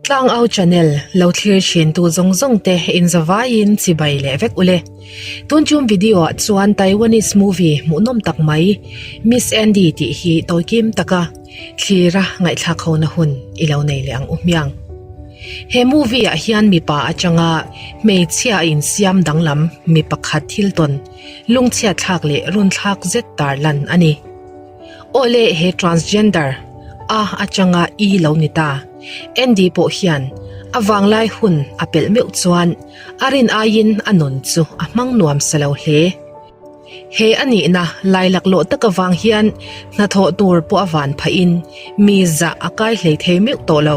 Tlangau channel lo thlir thin tu zawng zawng te inzavaiin chibai leh vek ule. Tun chum video ah chuan Taiwanese movie hmuhnawm tak mai Miss Andy tih hi tawikim taka thlira ngaihthlak ho na hun i lo nei leh ang u hmiang. He movie ah hian mipa atanga hmeichhia a insiam danglam mi pakhat thil tawn lungchhiat thlak leh run thlak zet tar lan a ni. Aw le he transgender a atanga i lo ni ta Andy pawh hian a vanglai hun a pelh meuh chuan a rin aiin a nun chu a hmang nuam sa lo hle. He a nihna lai laklawh tak avang hian hnathawh tur pawh a van phahin mi zah a kai hlei thei meuh tawh lo.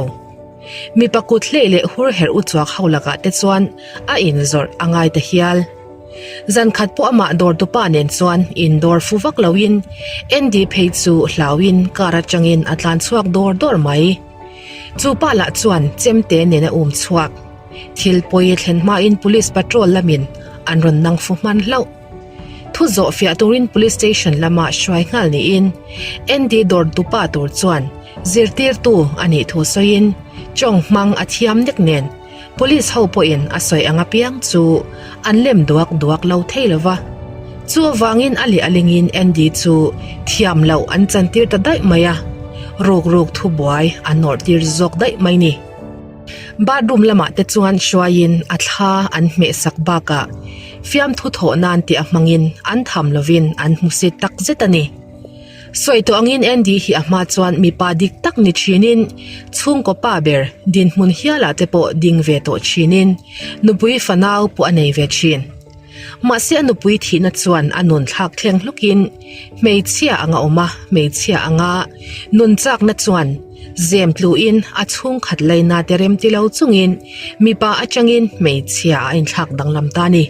Mipa kut hlei leh hur herh u chuak ho lakah te chuan a inzawrh a ngai ta hial. Zan khat pawh amah dawrtupa nen chuan indawr fu vak loin Andy phei chu hlauin car atangin a tlan chhuak dawr dawr mai. Chu pa lah chuan chemte nen a um chhuak. Thil pawi a thlen hmain Police patrol lamin an rawn nang fu hman hlauh. Thu zawh fiah turin Police station lama hruai nghal niin Andy dawrtupa tur chuan zirtirtu a nih thu sawiin tawng hmang a thiam nek nen Police ho pawhin a sawi ang apiang chu an lem duak duak lo thei lo va. Chu avangin a leh a lingin Andy chu thiam loh an chantir ta daih mai a, ruk ruk thubuai a nawrhtir zawk daih mai ni. Bathroom lamah te chuan hruaiin a thla an hmeh sak bakah fiamthu thawh nan tih a hmangin an tham lovin an hmusit tak zet a ni. Sawi tawh angin Andy hi a hma chuan mipa dik tak ni thinin chhungkaw pa ber dinhmun hialah te pawh ding ve tawh thinin nupui fanau pawh a nei ve thin. Mahse a nupui thihna chuan a nun thlak thleng hlukin hmeichhia anga awm a, hmeichhia anga nun chakna chuan zem tluin a chhungkhat laina te rem ti lo chungin mipa atangin hmeichhia a inthlak danglam ta a ni.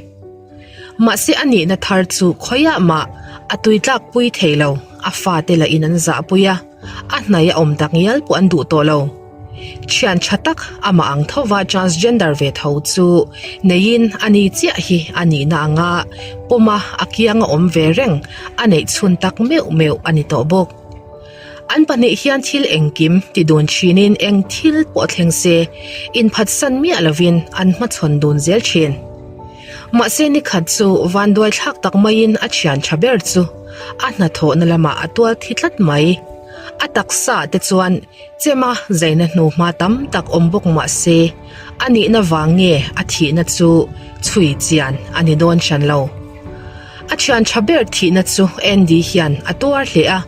Mahse a nihna thar chu khawiah mah a tuitlakpui thei lo, a fate lahin an zahpui a, a hnai a awm tak ngial pawh an duh tawh lo. Thian tha tak amah ang thova transgender ve tho chu neiin a ni chiah hi a nihna anga pawma a kianga awm ve reng a neih chhun tak meuh meuh a ni tawh bawk. An pahnih hian thil engkim ti dun thinin eng thil pawh thleng se inphatsan miah lovin an hmachhawn dun zel thin. Mahse nikhat chu vanduai thlak tak maiin a thian tha ber chu a hnathawhna lamah a tual thi tlat mai. A taksa te chuan Chema zaina hnuhma tam tak awm bawk mah se, a nihna vang nge a thihna chu chhui chian a ni dawn hran lo. A thian tha ber thihna chu Andy hian a tuar hle a,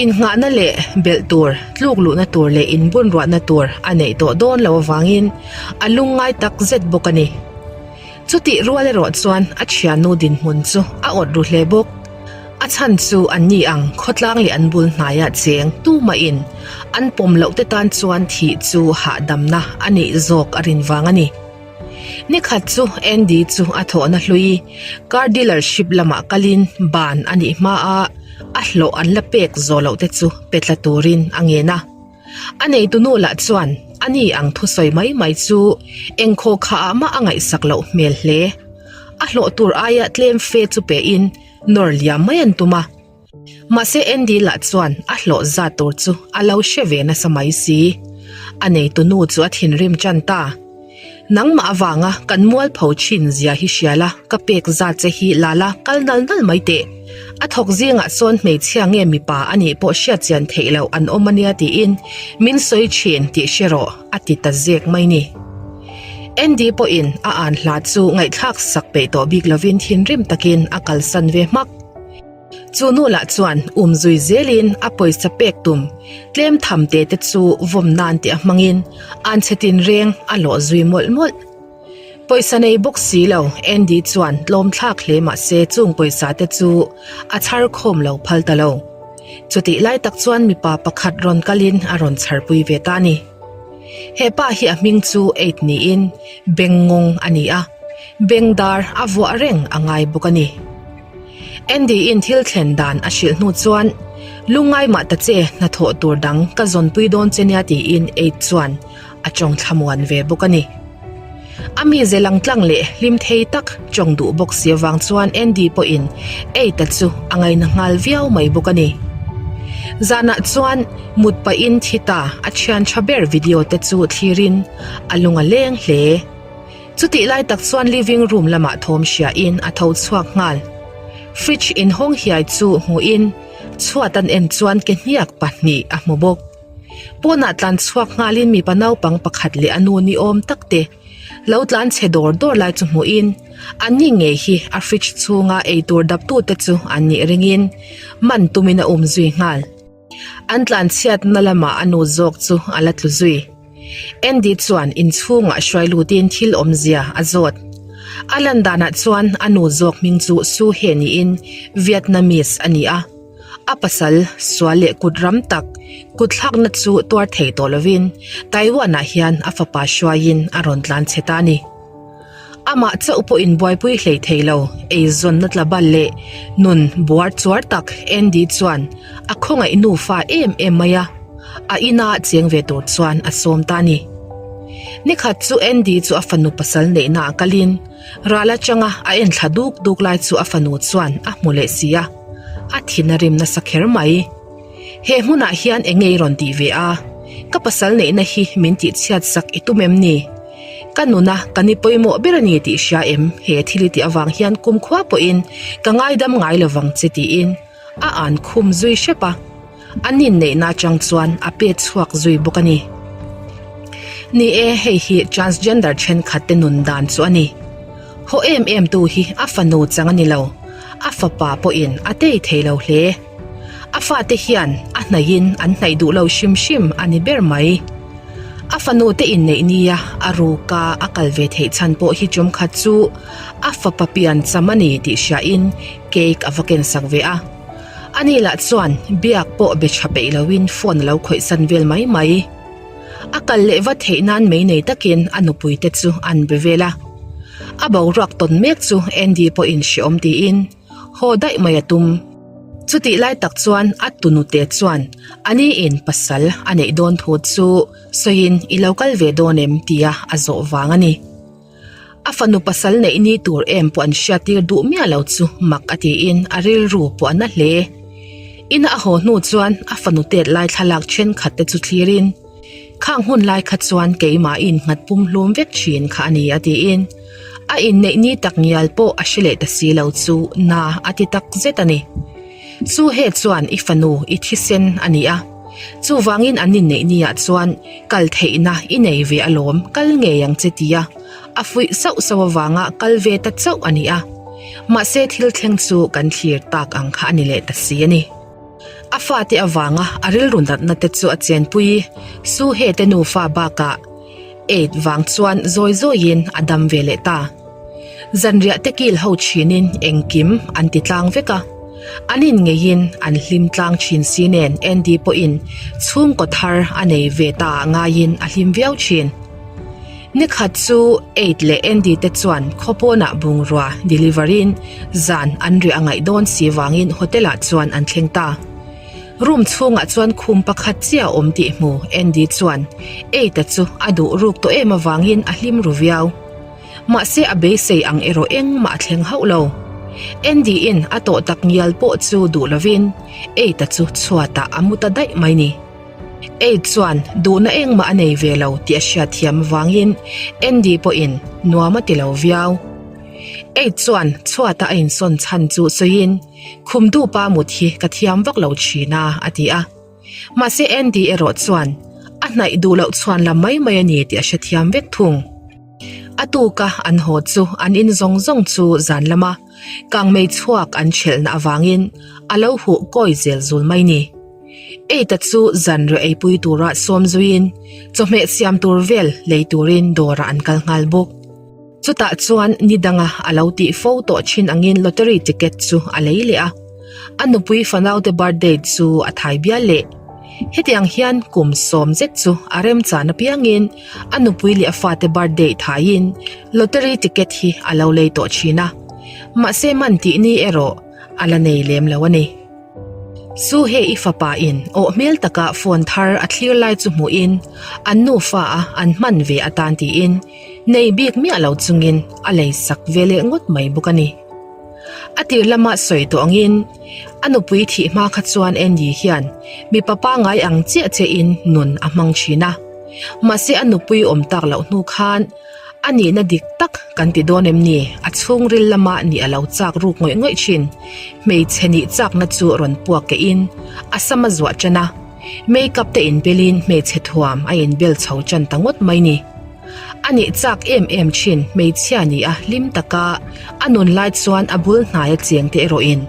innghahna leh belh tur, tluk luhna tur leh inbunruahna tur a neih tawh dawn lo avangin a lungngai tak zet bawk a ni. Chutih rual erawh chuan a thiannu dinhmun chu a awt ru hle bawk. A chhan chu an ni ang khawtlang leh an bul hnaiah cheng tumahin an pawm loh te tan chuan thih chu hahdamna a nih zawk a rin vang a ni. Nikhat chu Andy chu a thawhna hlui car dealership lamah kalin ban a nih hma a, a hlawh an la pek zawh loh te chu pe tla turin a ngen a. A neitunu lah chuan a ni ang thusawi mai mai chu engkhaw kha ah mah a ngaihsak loh hmel hle. A hlawh tur aia tlem fe chu pein nawr liam mai an tum a. Mahse Andy lah chuan a hlawh zat tur chu a lo hre ve nasa mai si. A neitunu chu a thinrim tan ta. Nangmah avanga kan mualpho thin zia hi hria la, ka pek zat che hi la la kal nal nal mai teh. A thawk zingah sawn hmeichhia nge mipa a nih pawh hriat chian theih loh an awm ania tiin min sawi thin tih hre rawh a ti ta zek mai ni. Andy pawhin a an hla chu ngaihthlak sak peih tawh bik lovin thinrim takin a kalsan ve hmak. Chu nu lah chuan um zui zelin a pawisa pek tum tlem tham te te chu vawm nan tih a hmangin an chhe tinreng a lawh zui mawlh mawlh. Pawisa nei bawk si lo Andy chuan tlawm thlak hle mah se chung pawisa te chu a chhar khawm lo phal ta lo. Chutih lai tak chuan mipa pakhat rawn kalin a rawn chharpui ve ta a ni. He pa hi a hming chu Eid niin Bengngawng a ni a, Bengdar a vuah reng a ngai bawk a ni. Andy in thil thlen dan a hrilh hnu chuan, Lungngai mah ta che, hnathawh tur dang ka zawnpui dawn che nia tiin Eid chuan a tawng thlamuan ve bawk a ni. A mize lang tlang leh hlim thei tak tawng duh bawk si avang chuan Andy pawhin Eid-a chu a ngaina nghal viau mai bawk a ni. Zanah chuan mut pahin thi ta a thian tha ber video te chu thlirin a lung a leng hle. Chutih lai tak chuan living room lamah thawm hriain a tho chhuak nghal. Fridge inhawng hiai chu hmuhin chhuat an en chuan ke hniak pahnih a hmu bawk. Pawnah tlan chhuak nghalin mipa naupang pakhat leh a nu ni awm tak te lo tlan chhe dawr dawr lai chu hmuhin an ni ngei hi a fridge chhunga eitur daptute chu an nih ringin man tumin a um zui nghal. An tlan chhiatna lamah a nu zawk chu a la tlu zui. Andy chuan inchhungah hruai lutin thil awmzia a zawt. A lan danah chuan a nu zawk hming chu Su He niin Vietnamese a ni a. A pasal sual leh kut ram tak kut thlakna chu tuar thei tawh lovin Taiwan-ah hian a fapa hruaiin a rawn tlan chhe ta a ni. Amah chauh pawhin buaipui hlei thei lo, eizawnna tla bal leh nun buar chuar tak Andy chuan a khawngaih nufa em em mai a, a ina cheng ve tur chuan a sawm ta a ni. Nikhat chu Andy chu a fanu pasal neihna ah kalin ral atanga a enthla duk duk lai chu a fanu chuan a hmu leh si a, a thin a rim nasa kher mai. He hmunah hian eng nge i rawn tih ve a? Ka pasal neihna hi min tihchhiat sak i tum em ni? Ka nuna ka ni pawimawh ber a ni tih hria em? He thil i tih avang hian kumkhua pawhin ka ngaidam ngai lovang che tiin a an khum zui hrep a. An inneihna atang chuan a pet chhuak zui bawk a ni. Ni e, hei hi transgender thenkhat te nun dan chu a ni. Haw em em tu hi a fanu chang a ni lo, a fapa pawhin a tei thei lo hle. A fate hian a hnaihin an hnaih duh lo hrim hrim a ni ber mai. A fanu te inneih nia a ruka a kal ve theih chhan pawh hi tum khat chu a fapa pian cham a ni tih hriain cake a va ken sak ve a. Ani lah chuan biak pawh be tha peih loin phone a lo khawih san vel mai mai. A kal leh va theih nan mei nei takin a nupui te chu an be vel a. A boruak tawn mek chu Andy pawhin hreawm tiin haw daih mai a tum. Chutih lai tak chuan a tunute chuan a niin pasal a neih dawn thu chu sawiin i lo kal ve dawn em tia a zawh vang a ni. A fanu pasal neih ni tur em pawh an hriattir duh miah lo chu mak a tiin a rilru pawh a na hle. Ina a haw hnu chuan a fanu tet lai thlalak thenkhat te chu thlirin Khang hun lai kha chuan keimah innghat pumhlum vek thin kha a ni a tiin a inneih ni tak ngial pawh a hre leh ta si lo chu na a ti tak zet a ni. Chu he chuan i fanu i thisen a ni a, chuvangin an inneih ni ah chuan kal theihna i nei ve alawm kal ngei ang che tia a fuih sauh sauh avanga kal ve ta chauh a ni a, mahse thil thleng chu kan thlir tak ang kha a ni leh ta si a ni. A fate avanga a rilru natna te chu a chenpui Suhe te nufa bakah Aid vang chuan zawi zawiin a dam ve leh ta. Zanriah te kil ho thinin engkim an ti tlang vek a, an inngeiin an hlim tlang thin si nen Andy pawhin chhungkaw thar a nei ve ta ngaiin a hlim viau thin. Nikhat chu Aid leh Andy te chuan khawpawnah bungrua deliver in zan an riah a ngaih dawn si vangin hotel ah chuan an thleng ta. Room chhungah chuan khum pakhat chiah a awm tih hmu Andy chuan Aid-a chu a duh ruk tawh em avangin a hlim ru viau. Mahse a beisei ang erawh engmah a thleng hauh lo. Andy-in a tawh tak ngial pawh chu duh lovin Aid-a chu chhuatah a mu ta daih mai ni. Aid chuan duhna engmah a nei ve lo tih a hriatthiam avangin Andy pawhin nuam a ti lo viau. Aid chuan chhuata a insawn chhan chu sawiin, Khum dupa mut hi ka thiam vak lo thin a, a ti a. Mahse Andy erawh chuan a hnaih duh loh chhuan lam mai mai a ni tih a hrethiam vek thung. A tuka an haw chu an in zawng zawng chu zan lama kangmei chhuak an ṭhelhna avangin a lo huh kawi zel zul mai ni. Eita chu zanriah eipui tura sawm zuiin chawhmeh siam tur vel lei turin dawrah an kal nghal bawk. Chutah chuan ni danga a lo tih fo tawh thin angin lottery ticket chu a lei leh a, a nupui fanaute birthday chu a thai bial leh. Hetiang hian kum sawm zet chu a remchan apiangin a nupui leh a fate birthday thaiin lottery ticket hi a lo lei tawh thin a, mahse man tih ni erawh a la nei lem lo a ni. Chu he i fapa in awh hmel taka phone thar a thlir lai chu hmuhin an nufa a an hman ve atan tiin nei bik miah lo chungin a lei sak ve leh ngawt mai bawk a ni. A tir lama sawi tawh angin. A nupui thih hma kha chuan Andy hian mipa pangngai ang chiah chiahin nun a hmang thin a. Mahse a nupui awm tak loh hnu khan a nihna dik tak kan ti dawn em ni? A chhungril lama nih a lo chak ruk ngawih ngawih thin. Hmeichhe nih chakna chu rawn puak kehin a sam a zuah tan a. Makeup te inbelin hmeichhe thuam a inbel chho tan ta ngawt mai ni. A nih chak em em thin hmeichhia nih a hlim taka a nun lai chuan a bul hnaia cheng te erawhin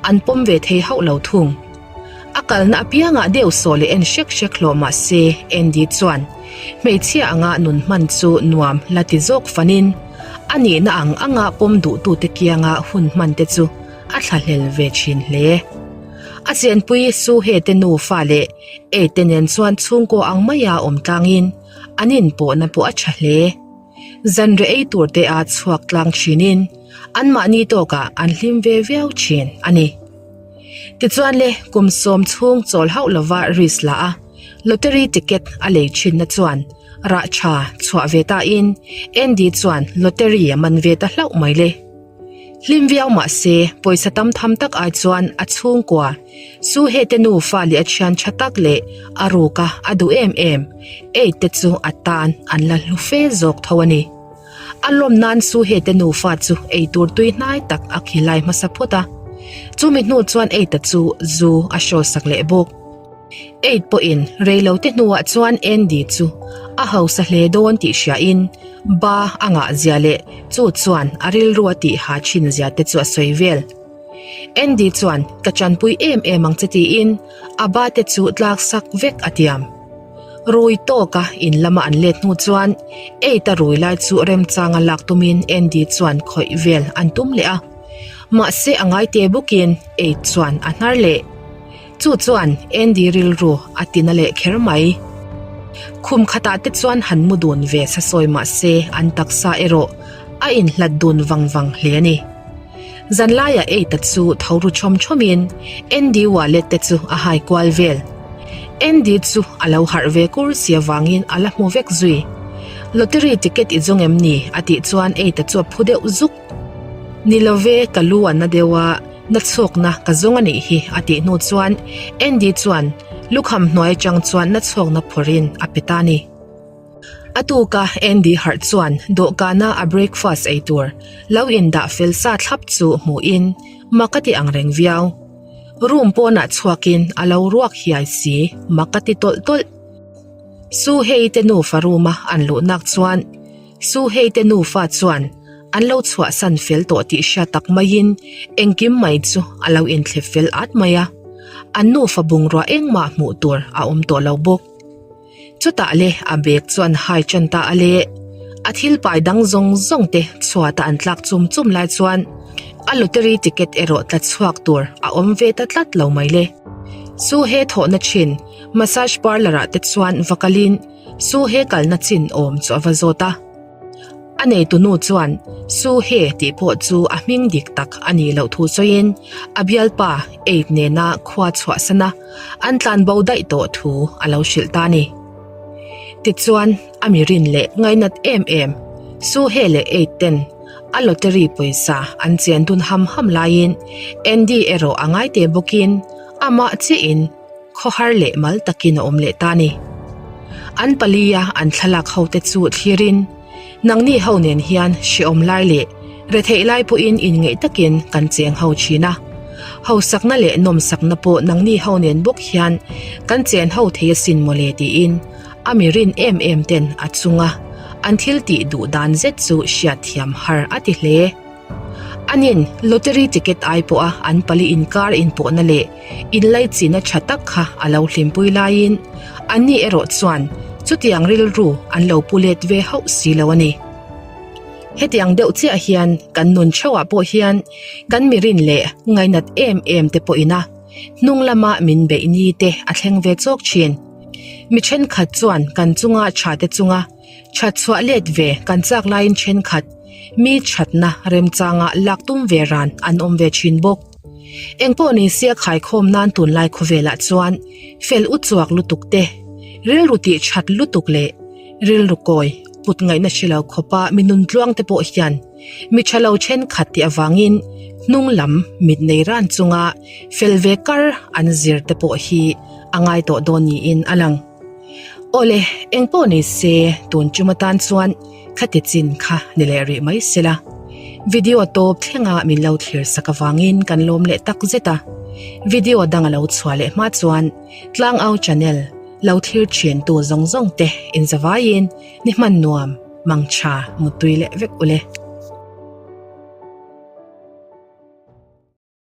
an pawm ve thei hauh lo thung. A kalna apiangah deuh sawh leh en hrek hrek hlawh mah se Andy chuan hmeichhia anga nun hman chu nuam la ti zawk fanin a nihna ang anga pawm duhtute kianga hun hman te chu a thlahlel ve thin hle. A chenpui Suhe te nufa leh Ei te nen chuan chhungkaw ang maia awm tlangin An inpawhna pawh a tha hle. Zanriah ei tur te a chhuak tlang thinin anmahni tawkah an hlim ve viau thin a ni. Tichuan le, kum sawm chhung chawl hauh lova risk la a, lottery ticket a lei thinna chuan rah tha chhuah ve tain Andy chuan lottery a man ve ta hlauh mai le. Hlim viau mah se, pawisa tam tham tak ai chuan a chhungkua, Suhe te nufa leh a thian tha tak leh a ruka a duh em em, Eid te chu a tan an la hlu fe zawk tho a ni. A lawm nan Suhe te nufa chu eitur tui hnai tak a khilai hmasa phawt a. Chumi hnu chuan Eid-a chu zu a hrawl sak leh bawk. Eid pawhin reilote hnuah chuan Andy chu a hausa hle dawn tih hriain ba a ngah zia leh chu chuan a rilru a tih ha thin zia te chu a sawi vel. Andy chuan ka chanpui em em ang che tiin a ba te chu tlak sak vek a tiam. Rui tawka in lama an let hnu chuan Eid a rui lai chu remchanga lak tumin Andy chuan khawih vel an tum leh a. Mahse a ngaite bawkin Eid chuan a hnar leh. Chu chuan Andy rilru a tina leh kher mai. Khum khatah te chuan han mu dun ve sa sawi mah se an taksa erawh a inhlat dun vang vang hle a ni. Zanlaiah Eita chu tho ru chhawm chhawmin Andy wallet te chu a hai kual vel. Andy chu a lo harh ve kur si avangin a la hmu vek zui. Lottery ticket i zawng em ni? a tih chuan Eita chu a phu deuh zuk. Ni lo ve, ka lu a na deuh a. Na chhuakna ka zawng a nih hi a tih hnu chuan Andy chuan lukham hnuai atang chuan na chhuakna phawrhin a pe ta a ni. A tuka Andy harh chuan dawhkana a breakfast ei tur lo indah fel sa thlap chu hmuhin mak a ti ang reng viau. Room pawnah chhuakin a lo ruak hiai si mak a ti tawlh tawlh. Su Hei te nufa room a an luhnak chuan Su Hei te nufa chuan an lo chhuahsan fel tawh tih hriat tak maiin engkim mai chu a lo inthlep fel at mai a, an nufa bungrua engmah hmuh tur a awm tawh lo bawk. Chutah le a bag chu an hai tan ta a le, a thil pai dang zawng zawng te chhuata an tlak chum chum lai chuan a lottery ticket erawh tla chhuak tur a awm ve ta tlat lo mai le. Su He thawhna thin massage parlour ah te chuan va kalin Su He kalna chin awm chu a va zawt a. A neitunu chuan Su He tih pawh chu a hming dik tak a nih loh thu sawiin a bialpa Eid nena khua chhuahsana an tlanbo daih tawh thu a lo hrilh ta a ni. Tichuan, a mi rin leh ngainat em em Su He leh Eid ten a lottery pawisa an chen dun ham ham laiin Andy erawh a ngaite bawkin amah chiahin Khawhar leh mal takin a awm leh ta ni. An palia an thlalak ho te chu thlirin, Nangni ho nen hian hrehawm lai leh retheih lai pawhin inngeih takin kan cheng ho thin a. Hausakna leh nawmsakna pawh nangni ho nen bawk hian kan chen ho thei asin mawle tiin a mi rin em em ten a chunga an thil tih duh dan zet chu hriatthiam har a ti hle. Anin lottery ticket ai pawha an pali inkar inpawhna leh inlaichinna tha tak kha a lo hlimpui laiin anni erawh chuan chutiang rilru an lo pu let ve hauh si lo a ni. Hetiang deuh chiah hian kan nun theuhah pawh hian kan mirin leh ngainat em em te pawhin a hnung lama min beih ni te a thleng ve chawk thin. Mi thenkhat chuan kan chunga tha te chunga That chhuah let ve kan chak laiin thenkhat mi thatna remchanga lak tum ve ran an awm ve thin bawk. Engpawh ni sia khaikhawm nan tunlai khawvelah chuan fel u chuak lutuk te, rilru tih that lutuk leh rilru kawi. put ngaihna hre lo khawpa mi nun tluang te pawh hian mi tha lo thenkhat tih avangin hnung lam mit nei ran chunga fel ve kar an zir te pawh hi a ngai tawh dawn niin a lang. Awle, eng pawh ni se tun tum atan chuan khati chin kha ni leh rih mai sela. Video tawp thlenga min lo thlir sak avangin kan lawm leh tak zet a. Video dang a lo chhuah leh hma chuan Tlangau channel lo thlir thin tu zawng zawng te inzavaiin ni hman nuam, mangtha, muttui leh vek ule.